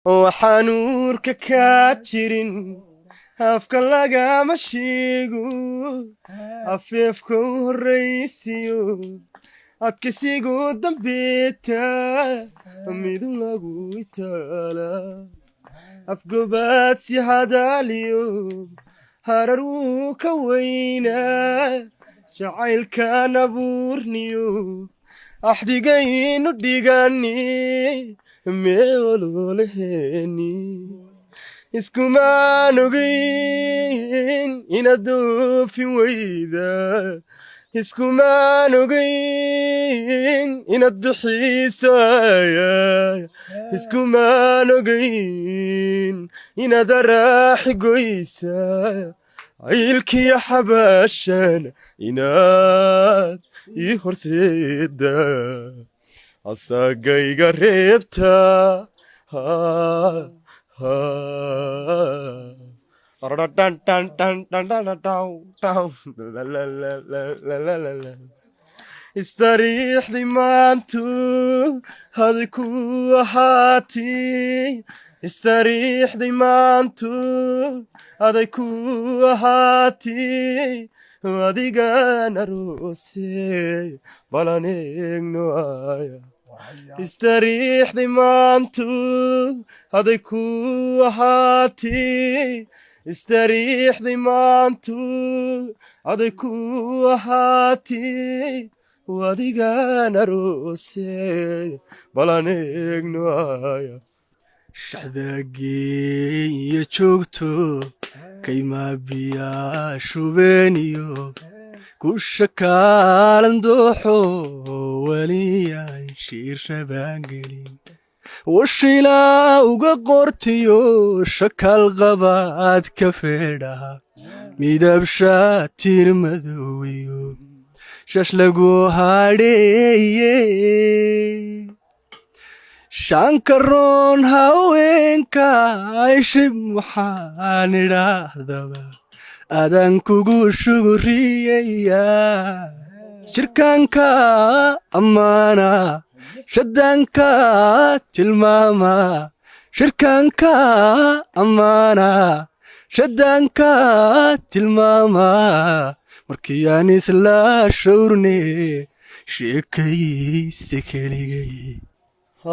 Waxaan uurka kaa jirin afka lagama sheego. Afeefka u horraysiyo adkaysigu dambeeta midu lagu itaala. Afgobaadsi hadaaliyo harar wuu ka weynaa. Jacaylkan abuurniyo axdigaynu dhigani mee ololeheni. Iskumaan ogeyn inaad doofin weyda, iskumaan ogeyn inaad bixiisaya, iskumaan ogeyn inaad araaxi goysa. Ciilkiyo xabaashana inaad ii horseeda, asagayga reebta. Ha, ha. Dhan, dhan, dhan, dhan, dhan, dhan, dhan. La, la, la, la, la, la, la, la. Istariixday maantu hadi ku ahaati, istariixday maantu aday ku ahaati. Adigan aroose balan eegno aya. Istariixday maantu aday ku ahaati, istariixday maantu aday ku ahaati. Adigan aroose balan eegno aya. Shaxdaageeya joogto kaymaa biyaa shubeeniyo kusha kaalan dooxo weliyaan shiirrabaan gelin washilaa uga qortiyo shakal qabaad ka feedhaha midab shaatir madowiyo shash lagu hadheeye. Shankaroon haweenka ishib waxaan idhaahdaba adaan kugu shuguriyaya. Shirkaanka ammaana, shadaanka tilmaama, shirkaanka ammaana, shadaanka tilmaama. Markii aan isla showrne sheekayste keligay.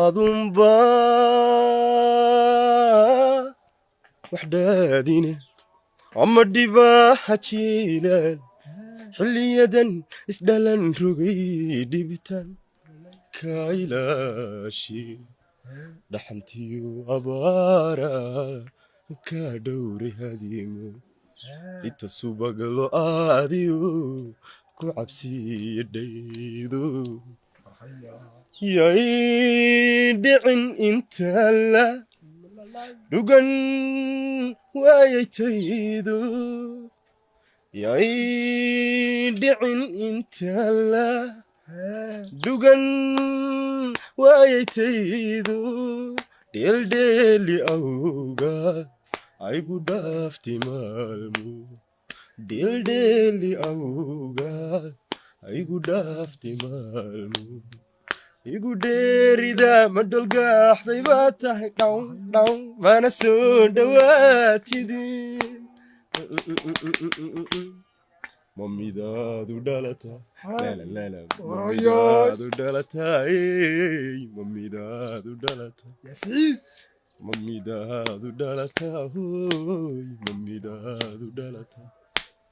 Adunba wax dhaadine ama dhibaaxa jiilaal xilliyadan isdhalan rogay dhibitaan ka ilaashi dhaxantiyo abaara ka dhowray hadiimo inta subaglo aadiyo ku cabsiya dhaydo yay dhicin inta la dhugan waayaytaydo yay dhicin inta la dhugan waayaytaydo. Dheeldheeli awga aygu dhaafti maalmo, dheeldheeli awga aygu dhaafti maalmo. Igu dheerida ma dholgaaxday baa tahay dhaw dhaw mana soo dhawaatidi. Ma midaadu dhalata mamidaadu dhalatay, ma midaadu dhalata, ma midaadu dhalata, hoy ma midaadu dhalata.